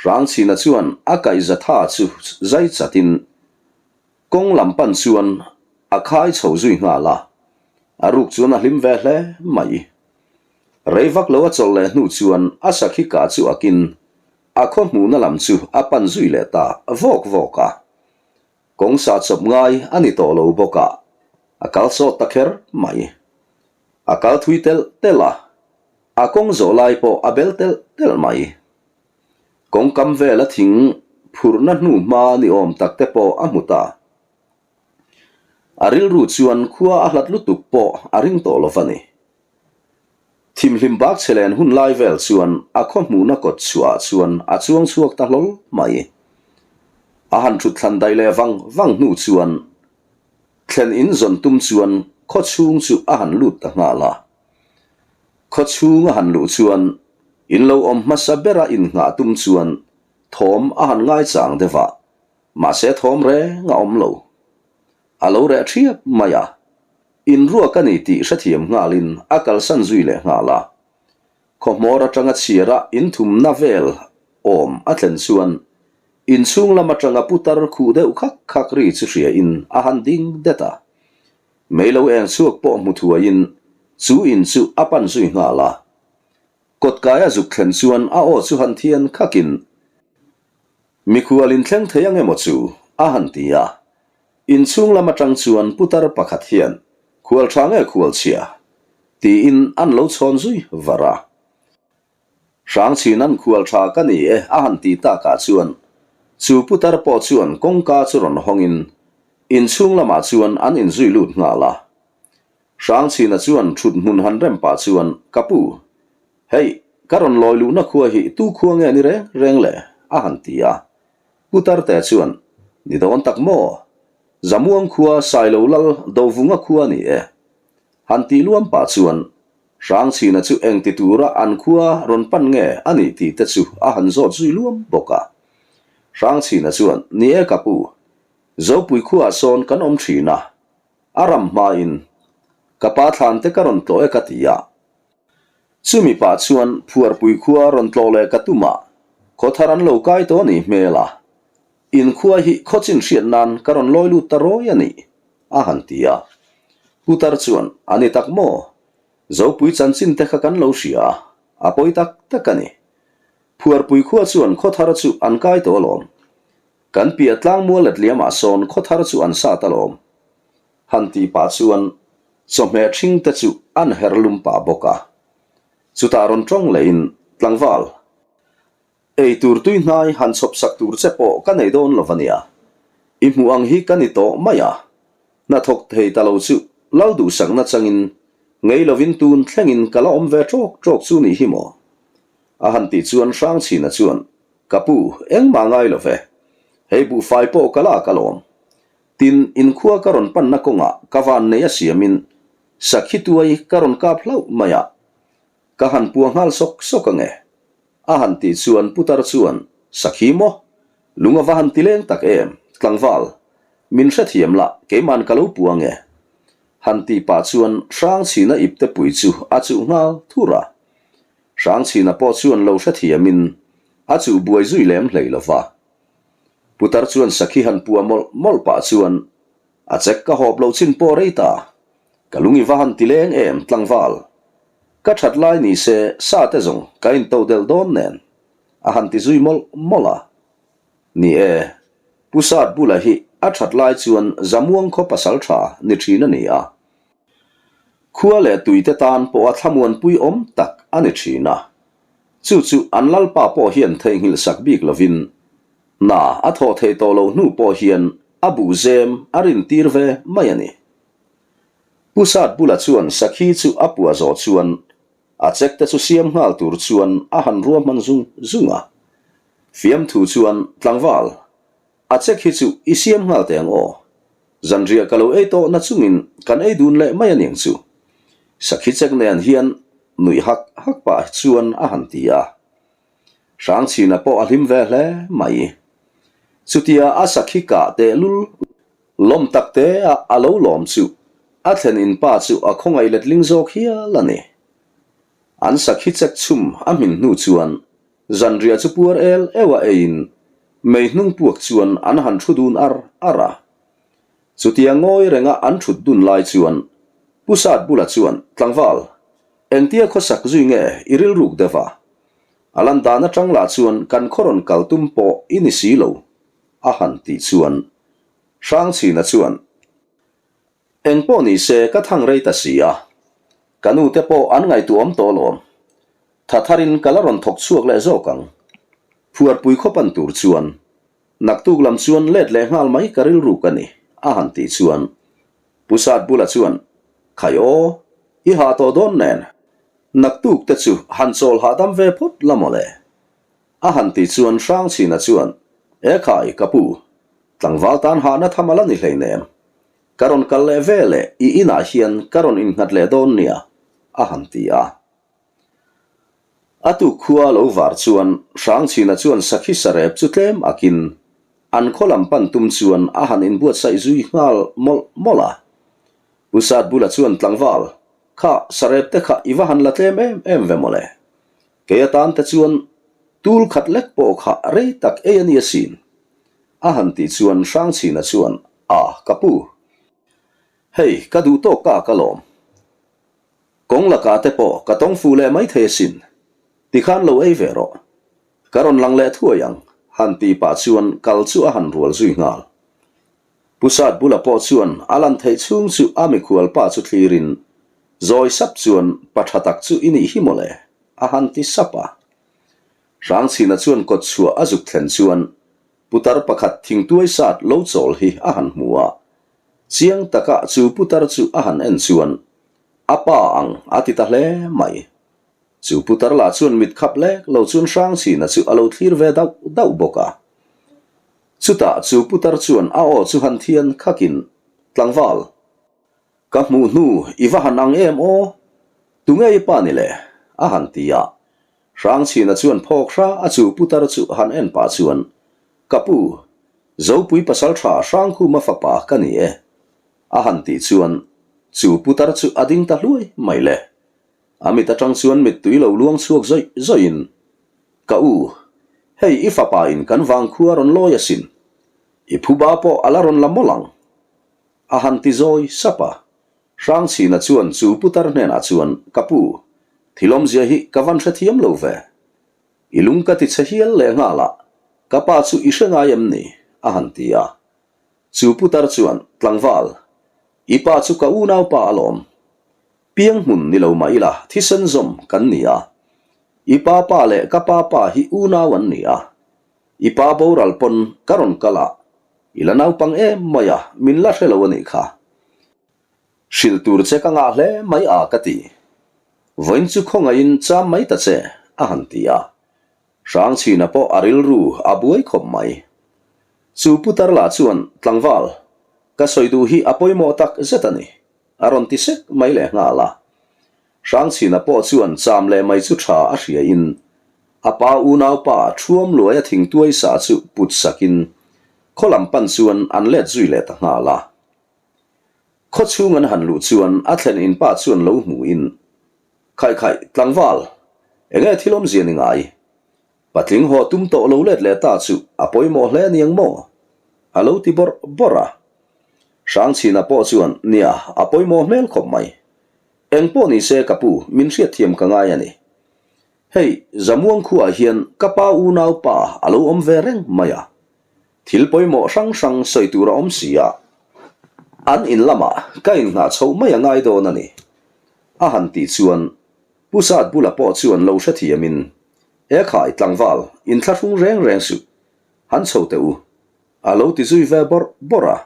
Hrangchhina chuan a kaihza tha chu zai chatin kawng lam pan chuan a khai chho zui nghal a, a ruk chuan a hlim ve hle mai. Rei vak lo a chawlh leh hnu chuan a sakhi kah chu akin a khaw hmuhna lam chu a pan zui leh ta vawk vawk a. Kawng sa chawp ngai a ni tawh lo bawk a, a kal sawt ta kher mai. A kal thui telh telh a, A kawng zawh lai pawh a bel telh telh mai. Kawngkam vela thing phurhna hnu hma ni awm tak te pawh a hmu ta. A rilru chuan khua a hlat lutuk pawh a ring tawh lo va ni. Thimhlim bak chhe len hun lai vel chuan a khaw hmuhna kawt chhuah ah chuan a chuang chhuak ta hlawl mai. A han thut thlan daih leh vang vang hnu chuan thlen in zawn tum chuan khaw chhung chu a han lut ta nghal a. Khaw chhung a han luh chuan in lo awm hmasa bera innghah tum chuan thawm a han ngaichang deuh a, mahse thawm reng a awm lo. A lo reh thiap mai a, inruak a ni tih hrethiam nghalin a kalsan zui leh nghal a. Khaw hmawr atanga chhiara inthumna vel awm a thlen chuan inchhung lam atanga putar khuh deuh khak khak ri chu hriain a han ding det a. Mei lo eng chhuak pawh hmu thuaiin chu in chu a pan zui nghal a. Kawtkai a zuk thlen chuan a aw chu han thian khakin, Mikhual in thleng thei ang emaw chu? a han ti a. Inchhung lam atang chuan putar pakhat hian, Khual tha nge khual chhia? tiin an lo chhawn zui var a. Hrangchhin an khual tha ka ni e a han ti takah chuan chu putar pawh chuan kawngka chu rawn hawngin inchhung lamah chuan an inzui lut nghal a. Hrangchhina chuan thut hmun han rem pah chuan Ka pu, hei ka rawn lawi luhna khua hi tu khua nge ni reng reng le? a han ti a. Putar te chuan Ni dawn tak maw? Zamuang khua Sailo lal Dovunga khua ni e. Han tih luam pah chuan Hrangchhina chu engti tura an khua rawn pan nge a nih tih te chu a han zawt zui luam bawk a. Hrangchhina chuan, Ni e ka pu, Zopui khuaah sawn kan awm thin a, a ram hmain ka pa thlan te ka rawn tlawh e ka ti a. Chumi pah chuan Phuarpui khua rawn tlawh leh ka tum a, khawthar an lo kai tawh a nih hmel a, in khua hi khawchin hriat nan ka rawn lawi lut ta rawi a nih, a han ti a. Putar chuan, A ni tak maw? Zopui chanchin te kha kan lo hria a, a pawi tak tak a ni. Phuarpui khua chuan khawthar chu an kai tawh alawm. Kan piah tlangmual let liamah sawn khawthar chu an sat alawm. Han tih pah chuan chawhmeh ṭhing te chu an her lum pah bawk a. Chutah rawn ṭawng lehin, Tlangval, ei tur tui hnai han chhawp sak tur che pawh ka nei dawn lo va nia. I hmuh ang hi ka ni tawh mai a. Hnathawk thei ta lo chu lal duhsakna changin ngei lovin tun thlengin ka la awm ve ṭawk ṭawk chu nih hi maw? A han tih chuan Hrangchhina chuan, Ka pu, engmah ngai lo ve. Hei buhfai pawh ka lak alawm. Tin, inkhua ka rawn panna kawngah ka van nei a siamin sakhi tuai ka rawn kap hlauh mai a, ka han pua nghal sawk sawk ange. A han tih chuan putar chuan, Sakhi maw? Lung a va han ti leng tak em, tlangval. Min hrethiam la, keiman ka lo pu ange. Han tih pah chuan Hrangchhina ipte pui chu a chuh nghal thur a. Hrangchhina pawh chuan lo hrethiamin a chuh buai zui lem hlei lo va. Putar chuan sakhi han pua mawlh mawlh pah chuan, A chek ka hawp loh chin pawh rei ta. Ka lung i va han ti leng em, tlangval. Ka that lai ni se sa te zawng ka into delh dawn nen, a han ti zui mawlh mawlh a. Ni e, Pu Sat bula hi a that lai chuan Zamuang khaw pasal tha ni thin a ni a. Khua leh tuite tan pawha thlamuanpui awm tak a ni thin a. Chu chu an lalpa pawh hian theihnghilh sak bik lovin hna a thawh theih tawh loh hnu pawh hian a buhzem a rintir ve mai a ni. Pu Sat bula chuan sakhi chu a puah zawh chuan a chek te chu siam nghal tur chuan a han ruahman zung zung a. Fiamthu chuan tlangval, a chek hi chu i siam nghal teh ang aw. Zanriah ka lo ei tawh na chungin kan ei dun leh mai aniang chu. Sakhi chek nen hian nuih hak hak pah chuan a han ti a. Hrangchhina pawh a hlim ve hle mai. Chutia a sakhi kah tehlul Lawm tak te a a lo lawm chu a thlen in pa chu a khawngaih letling zawk hial a ni. An sakhi chek chhum a hmin hnu chuan zanriah chu puar el eu a eiin mei hnung puak chuan an han thu dun ar ar a. Chutia ngawi renga an thut dun lai chuan Pu Sat bula chuan tlangval engtia khawsak zui nge i rilruk deuh a? A lan dan atang lah chuan kan khaw rawn kal tum pawh i ni si lo a han tih chuan Hrangchhina chuan, Eng pawh ni se ka thang rei ta si a, ka nu te pawh an ngaihtuahawm tawh alawm. Tha tharin ka la rawn thawk chhuak leh zawk ang. Phuarpui khaw pan tur chuan naktuk lam chuan let leh nghal mai ka rilruk a ni, a han tih chuan Pu Sat bula chuan, Khai aw, i hah tawh dawn nen, naktuk te chu han chawl hahdam ve phawt la mawle. A han tih chuan Hrangchhina chuan, E khai, ka pu, tlangval tan hahna tham a la ni hleinem. Ka rawn kal leh ve leh i inah hian ka rawn innghat leh dawn nia, a han ti a. A tuk khua lo var chuan Hrangchhina chuan sakhi sarep chu tlem akin an khaw lam pan tum chuan a han inbuatsaih zui nghal mawlh mawlh a. Pu Satbula chuan tlangval, Kha sarep te kha i va han la tlem em em ve mawle. Kei atan te chuan tul khat lek pawh kha rei tak ei a ni asin. A han tih chuan Hrangchhina chuan, A, ka pu. Hei, ka duh tawk ka ka lawm. Kawng lakah te pawh ka tawng fuh leh mai thei asin. Tikhan lo ei ve rawh. Ka rawn lang leh thuai ang, han tih pah chuan kal chu a han rual zui nghal. Pu Sat bula pawh chuan a lan theih chhung chu a mikhual pa chu thlirin, Zawi sap chuan pa tha tak chu i nih hi mawle, a han ti sap a. Hrangchhina chuan kawt chhuah a zuk thlen chuan putar pakhat thingtuai sat lo chawl hi a han hmu a. Chiang taka chu putar chu a han en chuan a pa ang a ti ta hle mai. Chu putar lah chuan mit khap lek lo chuan Hrangchhina chu a lo thlir ve dauh dauh bawk a. Chutah chu putar chuan a aw chu han thian khakin, Tlangval, ka hmuh hnu i va han ang em aw? Tunge i pa ni le? a han ti a. Hrangchhina chuan phawk hra a chu putar chu han en pah chuan, Ka pu, Zopui pasaltha Hrangkhuma fapa ka ni e, a han tih chuan chu putar chu a ding ta hluai mai le. A mit atang chuan mittui lo luang chhuak zawih zawihin, Ka u, hei i fapa in kan vangkhua rawn lawi asin. I phuba pawh a la rawn la mawlh ang. A han ti zawi sap a. Hrangchhina chuan chu putar hnenah chuan, Ka pu, thil awmzia hi ka van hrethiam lo ve. I lung ka ti chhe hial leh nghal a, ka pa chu i hre ngai em ni? a han ti a. Chu putar chuan, Tlangval, i pa chu ka unaupa alawm. Piang hmun ni lo mah ila thisen zawm kan ni a. I pa pa leh ka pa pa hi unau an ni a. I pa boral pawn ka rawn kal a, i la naupang em mai a, min la hre lo a nih kha. Hrilh tur che ka ngah hle mai a ka ti. Vawiin chu khawngaihin cham mai ta che, a han ti a. Hrangchhina pawh a rilru a buai khawp mai. Chu putar lah chuan, Tlangval, ka sawi duh hi a pawimawh tak zet a ni. A rawn ti sek mai leh nghal a. Hrangchhina pawh chuan cham leh mai chu tha a hria in a pa unaupa Thuam luaia thingtuai sa chu put sak in khaw lam pan chuan an let zui leh ta nghal a. Khaw chhung an han luh chuan a thlen in pa chuan lo hmu in, Khaih khaih, tlangval, enge thil awmzia ni ngai? Patling haw tum tawh lo let leh ta chu a pawimawh hle aniang maw? A lo ti bawrh bawrh a. Hrangchhina pawh chuan, Nia, a pawimawh hmel khawp mai. Eng pawh ni se ka pu, min hriatthiam ka ngai a ni. Hei, Zamuang khuaah hian ka pa unau pa a lo awm ve reng mai a. Thil pawimawh hrang hrang sawi tur a awm si a. An in lamah ka innghah chhoh mai a ngai dawn a ni. A han tih chuan Pu Sat bula pawh chuan lo hrethiamin, E khai, tlangval, inthlahrung reng reng suh. Han chho teh u. A lo ti zui ve bawrh bawrh a.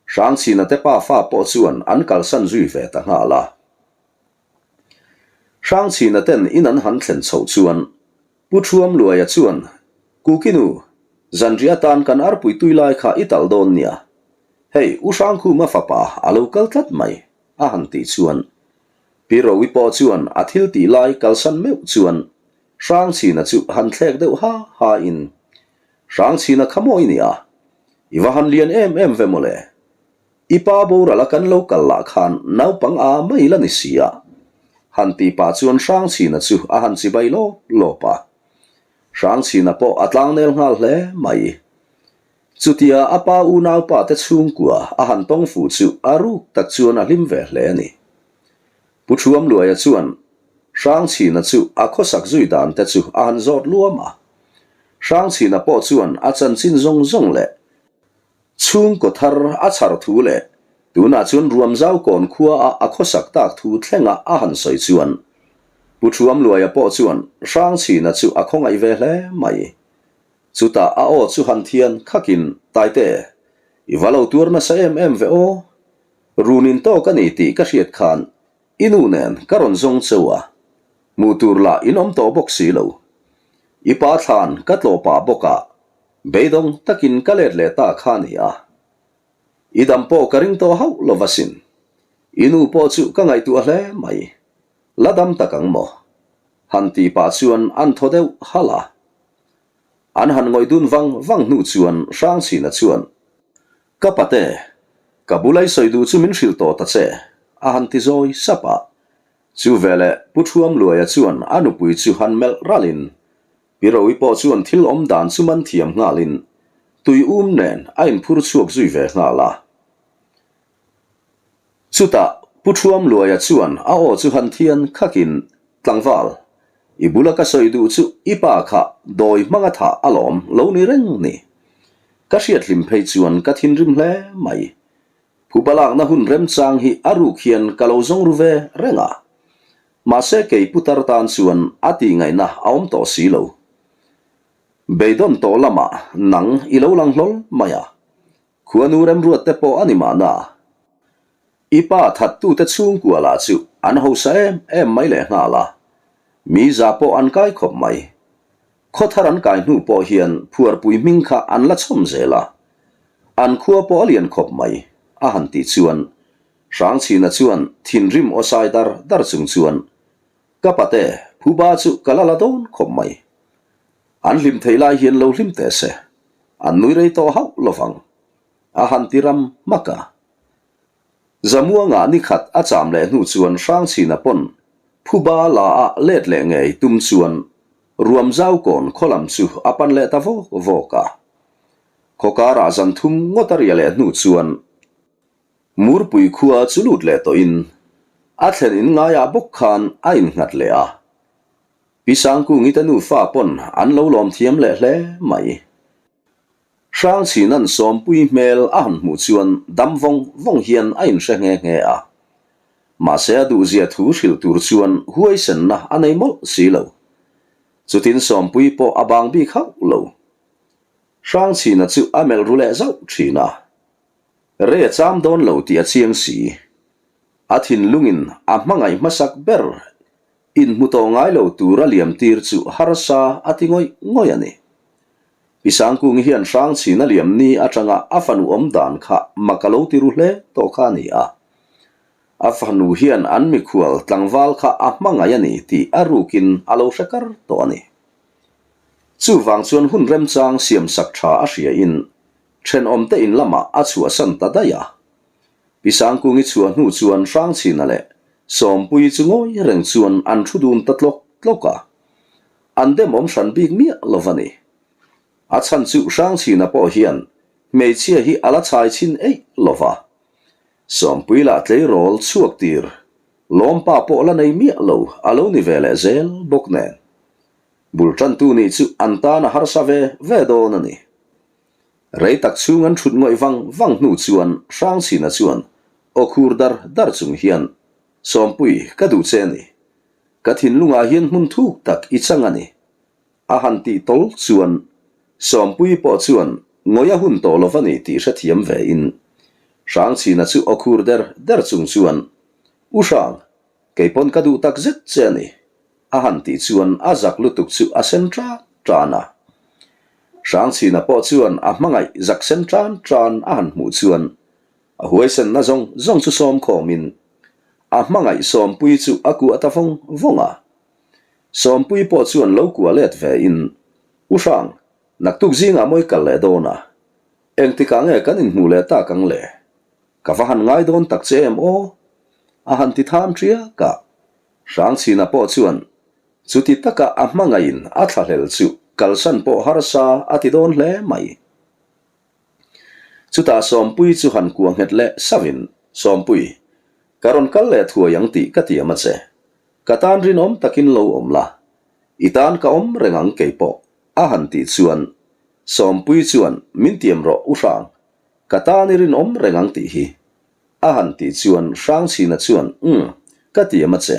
Hrangchhina te pa fa pawh chuan an kalsan zui ve ta nghal a. Hrangchhina ten in an han thlen chhoh chuan Pu Thuamluaia chuan, Kukinu, zanriah atan kan arpui tui lai kha i talh dawn nia. Hei, U Hrangkhuma fapa a lo kal tlat mai, a han tih chuan Pi Rowi pawh chuan a thil tih lai kalsan meuh chuan Hrangchhina chu han thlek deuh ha ha in, Hrangchhina kha maw i nia? I va han lian em em ve mawle. I pa boral a kan lo kal lah khan naupang a mai la ni si a. Han tih pah chuan Hrangchhina chu a han chibai lawp lawp a. Hrangchhina pawh a tlangnel nghal hle mai. Chutia a pa unaupa te chhungkua a han tawng fuh chu a ruk tak chuan a hlim ve hle a ni. Pu Thuamluaia chuan Hrangchhina chu a khawsak zui dan te chu a han zawt luam a. Hrangchhina pawh chuan a chanchin zawng zawng leh chhungkaw thar a chhar thu leh tunah chuan Ruamzau kawn khua a a khawsak tak thu thlenga a han sawi chuan Pu Thuamluaia pawh chuan Hrangchhina chu a khawngaih ve hle mai. Chutah a aw chu han thian khakin, Taite, i va lo tuar nasa em em ve aw. Runin tawk a ni tih ka hriat khan i nu nen ka rawn zawng cheu a, hmuh tur lah in awm tawh bawk si lo. I pa thlan ka tlawh pah bawk a, beidawng takin ka let leh ta kha a ni a. I dam pawh ka ring tawh hauh lo va sin. I nu pawh chu ka ngaihtuah hle mai. La dam tak ang maw? Han tih pah chuan an thaw deuh halh a. An han ngawih dun vang vang hnu chuan Hrangchhina chuan, Ka pate, ka bula i sawi duh chu min hrilh tawh ta che, a han ti zawi sap a. Chu veleh Pu Thuamluaia chuan a nupui chu han melh ralhin, Pi Rowi pawh chuan thil awm dan chu man thiam nghalin tui um nen a inphur chhuak zui ve nghal a. Chutah Pu Thuamluaia chuan a aw chu han thian khakin, Tlangval, i bula ka sawi duh chu i pa kha dawi hmanga thah alawm lo ni reng ni. Ka hriat hlim phei chuan ka thinrim hle mai. Phuba lakna hun remchang hi a ruk hian ka lo zawng ru ve reng a. Mahse kei putar tan chuan a tihngaihna a awm tawh si lo. Beidawn tawh lamah nang i lo lang hlawl mai a. Khuanu remruat te pawh a ni mahna. I pa thattute chhungkua lah chu an hausa em em mai leh nghal a, mi za pawh an kai khawp mai. Khawthar an kai hnu pawh hian phuarpui hming kha an la chhawm zel a, an khua pawh a lian khawp mai, a han tih chuan Hrangchhina chuan thinrim aw sai dar dar chung chuan, Ka pate, phuba chu ka la la dawn khawp mai. An hlim thei lai hian lo hlim teh se, an nui rei tawh hauh lovang, a han ti ram hmak a. Zamuangah ni khat a cham leh hnu chuan Hrangchhina pawn phuba la a let leh ngei tum chuan Ruamzau kawn khaw lam chu a pan leh ta vawk vawk a. Khaw karah zan thum ngawt a riah leh hnu chuan Murpui khua chu lut leh tawhin a thlen in ngaiah bawk khan a innghat leh a. Pi Sangkungi te nufa pawn an lo lawm thiam leh hle mai. Hrangchhina'n Sawmpui hmel a han hmuh chuan dam vawng vawng hian a inhre nghe nghe a. Mahse a duhzia thu hrilh tur chuan huaisenna a nei mawlh si lo. Chutin Sawmpui pawh a bang bik hauh lo. Hrangchhina chu a melh ru leh zauh thin a. Rei a cham dawn lo tih a chiang si. A thinlungin a hmangaih hmasak ber Inhmu tawh ngai lo tura liam tir chu harsa a ti ngawih ngawih a ni. Pi Sangkungi hian Hrangchhina liam ni atanga a fanu awm dan kha mak a lo ti ru hle tawh kha a ni a. A fanu hian an mikhual tlangval kha a hmangaih a ni tih a rukin a lo hre kar tawh a ni. Chuvang chuan hun remchang siamsak tha a hriain thenawmte in lamah a chhuahsan ta daih a. Pi Sangkungi chhuah hnu chuan Hrangchhina leh Sawmpuii chu ngawi reng chuan an thu dun ta tlawk tlawk a. An demawm hran bik miah lo va ni. A chhan chu Hrangchhina pawh hian hmeichhia hi a la chhai chhin eih lo va. Sawmpuii lah tleirawl chhuak tir. Lawmpa pawh la nei miah lo a lo ni ve leh zel bawk nen. Bul tantu nih chu an tan a harsa ve ve dawn a ni. Rei tak chhung an thut ngawih vang vang hnu chuan Hrangchhina chuan aw khur dar dar chung hian, Sawmpui, ka duh che a ni. Ka thinlungah hian hmun thuk tak i chang a ni. A han tih tawl chuan Sawmpuii pawh chuan ngawih a hun tawh lo va ni tih hrethiam ve in Hrangchhina chu aw khur der der chung chuan, U Hrang, kei pawn ka duh tak zet che a ni. A han tih chuan a zak lutuk chu a sen tan tan a. Hrangchhina pawh chuan a hmangaih zak sen tan tan a han hmuh chuan a huaisenna zawng zawng chu sawm khawmin a hmangaih Sawmpuii chu a kuah ta vawng vawng a. Sawmpuii pawh chuan lo kuah let ve in, U Hrang, naktuk zingah mawi kal leh dawn a, engtikah nge kan inhmuh leh tak ang le? Ka va han ngai dawn tak che em aw? A han ti tham ṭiak a. Hrangchhina pawh chuan chuti taka a hmangaihin a thlahlel chu kalsan pawh harsa a ti dawn hle mai. Chutah Sawmpuii chu han kuah nghet leh sauhin, Sawmpui, ka rawn kal leh thuai ang tih ka tiam a che. Ka tan rinawm takin lo awm la, i tan ka awm reng ang kei pawh, a han tih chuan Sawmpuii chuan min tiam rawh u Hrang, ka tan i rinawm reng ang tih hi. A han tih chuan Hrangchhina chuan Umm, ka tiam a che.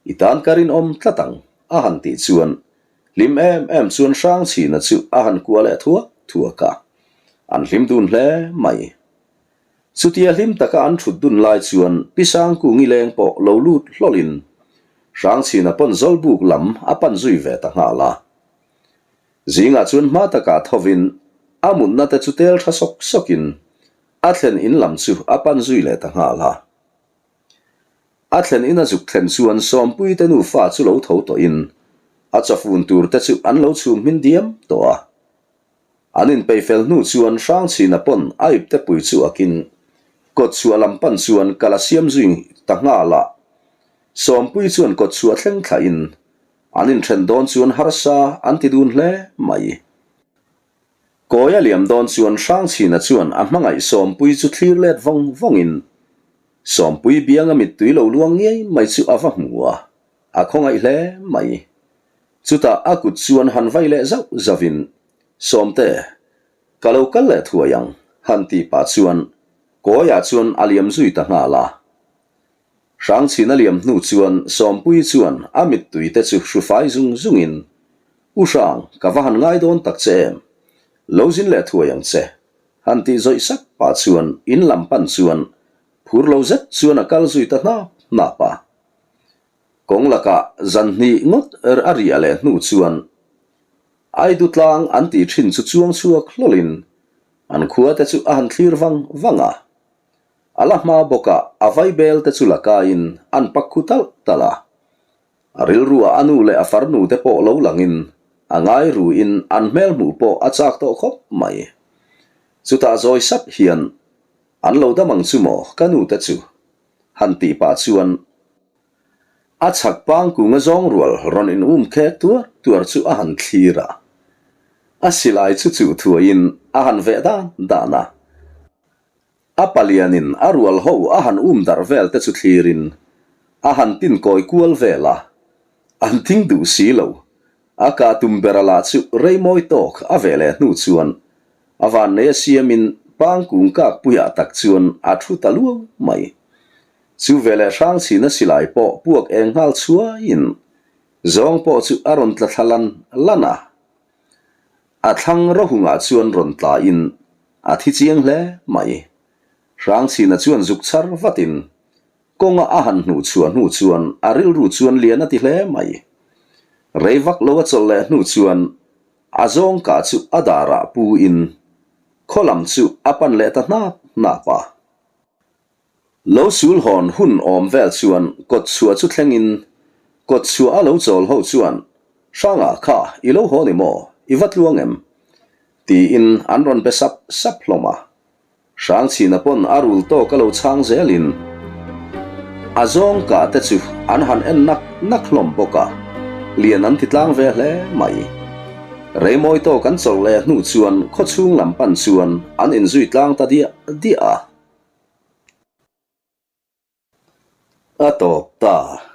I tan ka rinawm tlat ang, a han tih chuan hlim em em chuan Hrangchhina chu a han kuah leh thuak thuak a. An hlim dun hle mai. Chutia hlim taka an thut dun lai chuan Pi Sangkungi leng pawh lo lut hlawlhin Hrangchhina pawn Zawlbuk lam a pan zui ve ta nghal a. Zingah chuan hma takah thovin a mutna te chu tel tha sawk sawkin a thlen in lam chu a pan zui leh ta nghal a. A thlen in a zuk thlen chuan Sawmpuii te nufa chu lo tho tawhin a chawfun tur te chu an lo chhum hmin diam tawh a. An inpeih fel hnu chuan Hrangchhina pawn a iptepui chu akin kawtchhuah lam pan chuan kal a siam zui ta nghal a. Sawmpuii chuan kawtchhuah thleng thlahin an inthen dawn chuan harsa an ti dun hle mai. Kawi a liam dawn chuan Hrangchhina chuan a hmangaih Sawmpuii chu thlir let vawng vawngin Sawmpuii bianga mittui lo luang ngei mai chu a va hmu a, a khawngaih hle mai. Chutah a kut chuan han vai leh zauh zauhin, Sawmte, ka lo kal leh thuai ang, han tih pah chuan Kawiah chuan a liam zui ta nghal a. Hrangchhin a liam hnu chuan Sawmpuii chuan a mittui te chu hrufai zung zungin, U Hrang, ka va han ngai dawn tak che em? Lo zin leh thuai ang che, han tih zawih sak pah chuan in lam pan chuan phur lo zet chuan a kal zui ta hnap hnap a. Kawng lakah zan hnih ngawt er a riah leh hnu chuan Aidu tlang an tih thin chu chuang chhuak hlawlin an khua te chu a han thlir vang vang a. A la hma bawkah a vaibel te chu la kaiin an pak khu talh talh a. A rilruah a nu leh a farnu te pawh lo langin a ngai ruin an hmel hmuh pawh a chak tawh khawp mai. Chutah zawi sap hian an lo dam ang chu maw ka nu te chu han tih pah chuan a chhak pang kunga zawng rual rawn in um khek tuar tuar chu a han thlir a, a silai chu chuh thuaiin a han veh dan dan a. A palianin a rual ho a han um darh vel te chu thlirin a han tin kawi kual vel a, an thing duh si lo. A kah tum bera lah chu rei mawi tawk a ve leh hnu chuan a vannei a siamin pangkung kak puiah tak chuan a thu ta luau mai. Chu veleh hrangchhina silai pawh puak eng nghal chhuaiin zawng pawh chu a rawn tla thla lan lan a. A thlang rawhungah chuan rawn tlain a thi chiang hle mai. Hrangchhina chuan zuk chhar vatin Kawnga a han hnuh chhuah hnu chuan a rilru chuan lian a ti hle mai. Rei vak lo a chawlh leh hnu chuan a zawng kah chu a darah pu in khaw lam chu a pan leh ta hnap hnap a. Lo sul hawn hun awm vel chuan kawt chhuah chu thleng in kawt chhuah a lo chawl ho chuan Hranga kha i lo haw ni maw? I va tluang em? Tiin an rawn be sap sap hlawm a. Hrangchhina pawn a rul tawk a lo chhang zelin a zawng kah te chu an han en nak nak hlawm bawk a, lian an ti tlang ve hle mai. Reimawi tawk an chawlh leh hnu chuan khawchhung lam pan chuan an inzui tlang ta diah diah a. A tawp ta.